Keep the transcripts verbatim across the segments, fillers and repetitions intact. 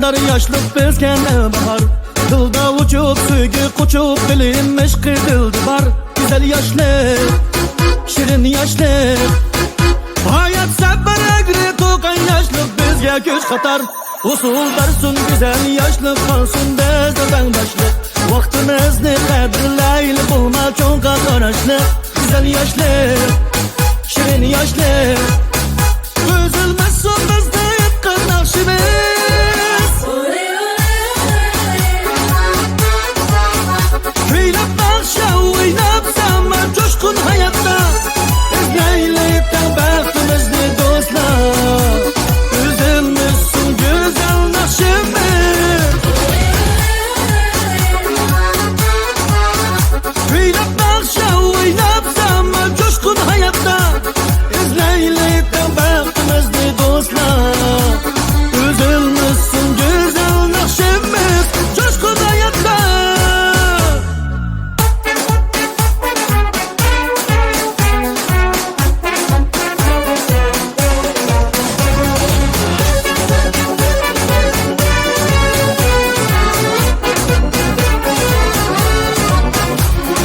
دار ياشلىق بىزگە نەۋباھار، دىلدا ئۇچۇپ سۆيگۈ قوچۇپ، بىلىم ئىشقى دىلدا بار. گۈزەل ياشلىق، شېرىن ياشلىق، ھايات سەپەر ئەگرى توقاي ياشلىق بىزگە كۈچ قاتار. ھوسۇل بەرسۇن گۈزەل ياشلىق، قالسۇن بىزدە تەڭداشلىق. ۋاقتىمىزنى قەدىرلەيلى، بولما چوڭقا قاراشلىق. گۈزەل ياشلىق، شېرىن ياشلىق، ئۈزۈلمەسسۇن بىزنى ئېيتقان ناخشىمىز. كۈيلەپ ناخشا ئويناپ، زامان جۇشقۇن ھاياتتا، ئىزدەيلى تەڭ بەختىمىزنى دوستلار. ئۈزۈلمىسۇن گۈزەل ناخشىمىز. كۈيلەپ ناخشا ئويناپ، زامان جۇشقۇن ھاياتتا، ئىزدەيلى تەڭ بەختىمىزنى دوستلار. ئۈزۈلمىسۇن گۈزەل ناخشىمىز جۇشقۇن ھاياتتا.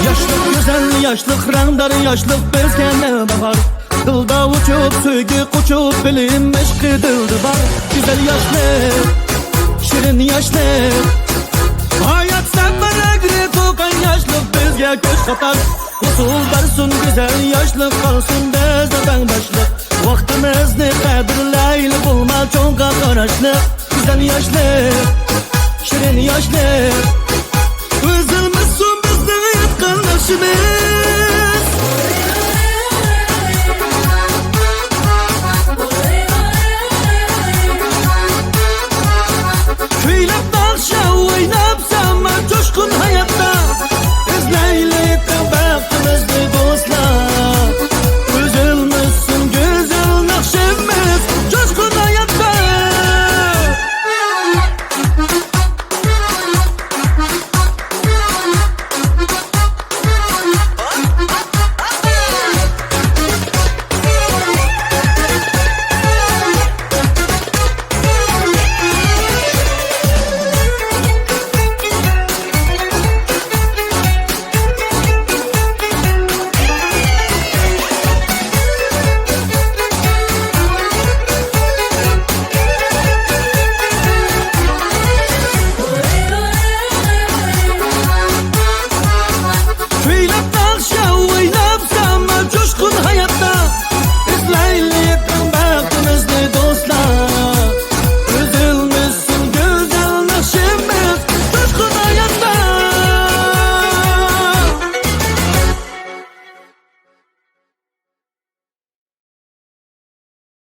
ياشلىق گۈزەل، ياشلىق رەڭدار، ياشلىق بىزگە نەۋباھار. دىلدا ئۇچۇپ سۆيگۈ قوچۇپ، بىلىم ئىشقى دىلدا بار. گۈزەل ياشلىق، شېرىن ياشلىق، ھايات سەپەر ئەگرى توقاي ياشلىق بىزگە كۈچ قاتار. ھوسۇل بەرسۇن گۈزەل ياشلىق، قالسۇن بىزدە تەڭداشلىق. ۋاقتىمىزنى قەدىرلەيلى، بولما چوڭقا قاراشلىق. گۈزەل ياشلىق، شېرىن ياشلىق، ئۈزۈلمىسۇن بىزنىڭ ئېيتقان ناخشىمىز.